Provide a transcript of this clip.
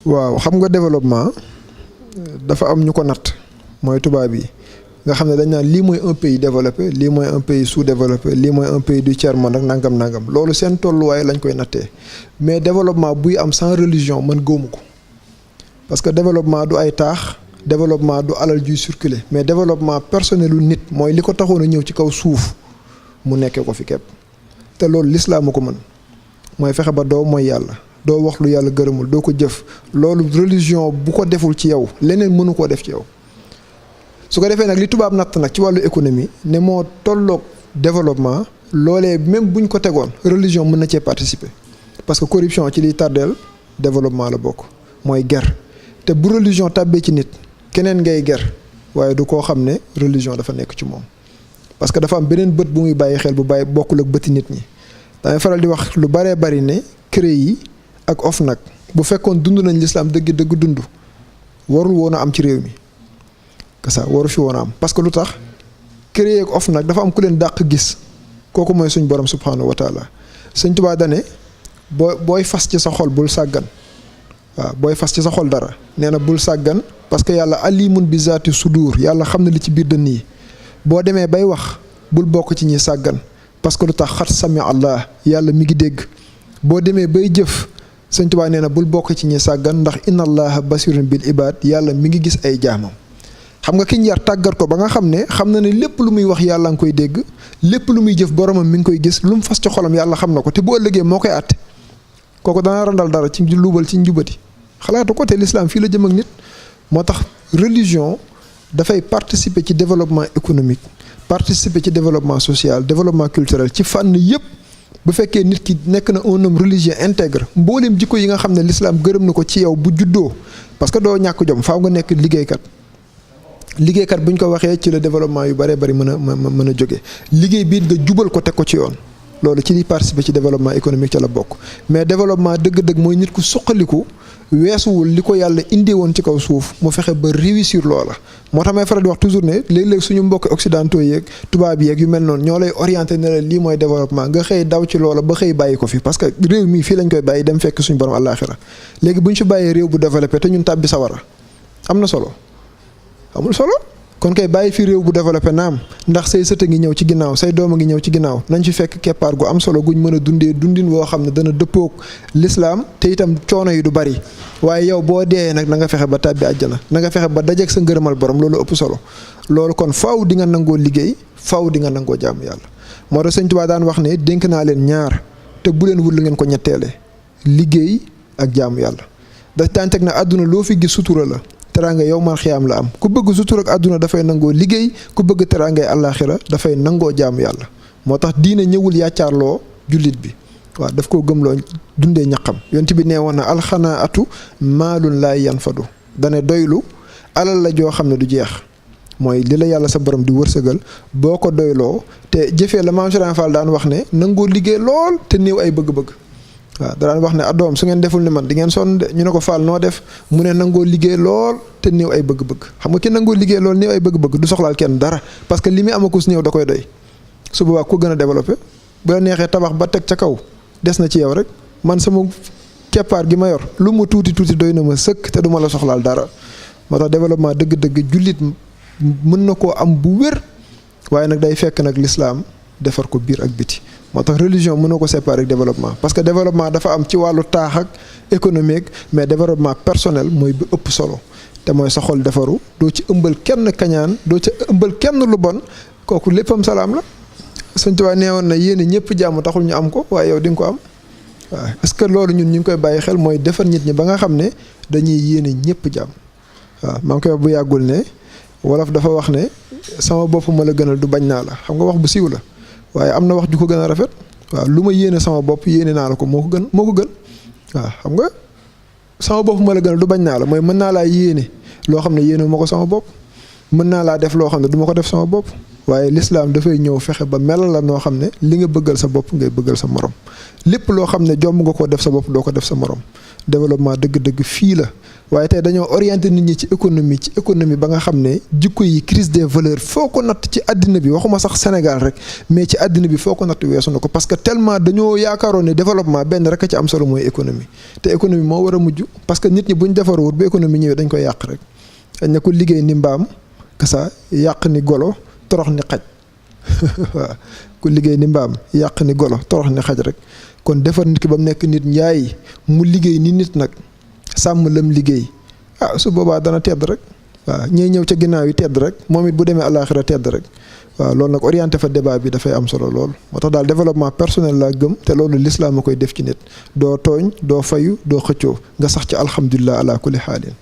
waaw xam nga développement dafa am ñu ko natt mooy tubaab yi nga xam ne dañ naan lii mooy un pays développé lii mooy un pays sous-développé lii mooy un pays du tiers-monde ak nangam loolu seen tolluwaay lañ koy nattee mais développement buy am sans religion man gëwmu ko parce que développement du ay taax développement du alal juy circuler mais développement personnel lu nit mooy li ko taxoon a ñëw ci kaw suuf mu nekkee ko fi képp te loolu lislaam ko mën mooy fexe ba doo mooy yàlla doo wax lu yàlla gërëmul doo ko jëf loolu religion bu ko deful ci yow leneen mënu koo def ci yow su ko defee nag li tubaab natt nag ci wàllu économie ne moo tolloog développement loolee même buñ ko tegoon religion mën na cee participer parce que corruption ci liy tardeel développement la bokk mooy guerre te bu religion tàbbee ci nit keneen ngay guerre waaye du koo xam ne religion dafa nekk ci moom parce que dafa am beneen bët bu muy bàyyi xel bu bàyyi bokkul ak bëti nit ñi damay faral di wax lu baree bari ne CREI yi ak OFNAC bu fekkoon dund nañ lislaam dëgg dund warul woon a am ci réew mi que ça waru fi woon a am parce que lu tax CREI ak OFNAC dafa am ku leen dàq gis kooku mooy suñ borom subhanahu wa taala Sëñ Tuubaa dane booy fas ci sa xol bul sàggan waaw booy fas ci sa xol dara nee na bul sàggan parce que yàlla alimun bi zaati sudur yàlla xam na li ci biir dënn yi boo demee bay wax bul bokk ci ñi sàggan parce que lu tax xat sami allah yàlla mi ngi dégg boo demee bay jëf Sëñ Tuubaa nee na bul bokk ci ñi sàggan ndax inna allaha basirun bil ibad yàlla mi ngi gis ay jaamam xam nga ki ñu yar tàggat ko ba nga xam ne xam na ne lépp lu muy wax yàlla nga koy dégg lépp lu muy jëf boromam mi ngi koy gis lu mu fas ci xolam yàlla xam na ko te bu ëllëgee moo koy àtte kooku dana randal dara ci luubal ci njubati xalaatu ko te l'islam fii la jëm ak nit moo tax religion dafay participer ci développement économique participer ci développement social développement culturel ci fànn yëpp bu fekkee nit ki nekk na un homme religieux intègre mbooleem jikko yi nga xam ne l'islam gërëm na ko ci yow bu juddoo parce que doo ñàkk jom faaw nga nekk liggéeykat bu ñu ko waxee ci le développement yu bëree bëri mën a jóge liggéey bii nga jubal ko teg ko ci yoon loolu ci li participer ci développement économique ca la bokk mais développement dëgg-dëgg mooy nit ku suqaliku weesuwul li ko yàlla indi woon ci kaw suuf mu fexe ba réussir loola moo tax may faral di wax toujours ne léeg-léeg suñu mbokk occidentaux yeeg tubaab yeeg yu mel noonu ñoo lay orienté ne la lii mooy développement nga xëy daw ci loola ba xëy bàyyi ko fi parce que réew mi fii lañ koy bàyyi dem fekk suñu borom àllaaxira léegi bu ñu fi bàyyee réew bu développé te ñun tàbbi sawara am na solo amul solo kon kay bàyyi fi réew bu développé naam ndax say sët a ngi ñëw ci ginnaaw say doom a ngi ñëw ci ginnaaw nañ fi fekk keppaar gu am solo guñ mën a dundee dundin woo xam ne dana dëppoog l'islam te itam coono yi du bari waaye yow boo dee nag na nga fexe ba tàbbi àjjana na nga fexe ba dajeeg sa ngërëmal borom loolu ëpp solo loolu kon faaw di nga nangoo liggéey faaw di nga nangoo jaamu yàlla moo tax Sëñ Tuubaa daan wax ne dénk naa leen ñaar te bu leen wut lu ngeen ko ñetteele liggéey ak jaamu yàlla da daan teg na àdduna loo fi gis sutura la teraanga yow man xiyaam la am ku bëgg sutur ak àdduna dafay nangoo liggéey ku bëgg teraangay àllaaxira dafay nangoo jaamu yàlla moo tax diine ñëwul yàccaarloo jullit bi waaw daf koo gëmloo dundee ñaqam yonent bi nee woon na alxanaatu maalun laa yanfadu dane doylu alal la joo xam ne du jeex mooy li la yàlla sa borom di wërsëgal boo ko doyloo te jëfee la Maam Cheikh Fall daan wax ne nangoo liggéey lool te néew ay bëgg-bëgg waaw daan wax ne adoom su ngeen deful ni man di ngeen sonn de ñu ne ko Fall noo def mu ne nangoo liggéey lool te néew ay bëgg-bëgg xam nga ki nangoo liggéey lool néew ay bëgg-bëgg du soxlaal kenn dara parce que li muy amakus néew da koy doy su boobaa ko gën a développé bu la neexee tabax ba teg ca kaw des na ci yow rek man sama keppaar gi ma yor lu mu tuuti doy na ma sëkk te du ma la soxlaal dara moo tax développement dëgg-dëgg jullit mën na koo am bu wér waaye nag day fekk nag l'islam defar ko biir ak biti moo tax religion mënoo ko séparer ak développement parce que développement dafa am ci wàllu taax ak économique mais développement personnel mooy bi ëpp solo te mooy sa xol defaru doo ci ëmbal kenn kañaan doo ci ëmbal kenn lu bon kooku léppam salaam la Sëñ Tuubaa nee woon na yéene ñëpp jàmm taxul ñu am ko waaye yow di nga ko am waaw est-ce que loolu ñun ñu ngi koy bàyyi xel mooy defar nit ñi ba nga xam ne dañuy yéene ñëpp jàmm waaw maa ngi koy wax bu yàggul ne wolof dafa wax ne sama bopp ma la gënal du bañ naa la xam nga wax bu siiw la waaye am na wax ju ko gën a rafet waaw lu ma yéene sama bopp yéene naa la ko moo ko gën waaw xam nga sama bopp ma la gënal du bañ naa la mooy mën naa laa yéene loo xam ne yéene ma ko sama bopp mën naa laa def loo xam ne du ma ko def sama bopp waaye l'islam dafay ñëw fexe ba melal la noo xam ne li nga bëggal sa bopp ngay bëggal sa morom lépp loo xam ne jomb nga koo def sa bopp doo ko def sa morom développement dëgg-dëgg fii la waaye tey dañoo orienté nit ñi ci économie ba nga xam ne jikko yi crise des valeurs foo ko natt ci àddina bi waxuma sax Sénégal rek mais ci àddina bi foo ko natt weesu na ko parce que tellement dañoo yaakaaroon ne développement benn rek a ci am solo mooy économie te économie moo war a mujj parce que nit ñi buñ defarul bu économie ñëwee dañ koy yàq rek dañ ne ko liggéey ni mbaam kasa yàq ni golo torox ni xaj waaw ku liggéey ni mbaam yàq ni golo torox ni xaj rek kon defar nit ki ba mu nekk nit njaay mu liggéey ni nit nag sàmm lam liggéey su boobaa dana tedd rek waaw ñiy ñëw ca ginnaaw yi tedd rek moom it bu demee àllaaxira tedd rek waaw loolu nag orienté fa débat bi dafay am solo lool moo tax daal développement personnel laa gëm te loolu l'islam a koy def ci nit doo tooñ doo fayu doo xëccoo nga sax ci alhamdulilah ala kulli xaalin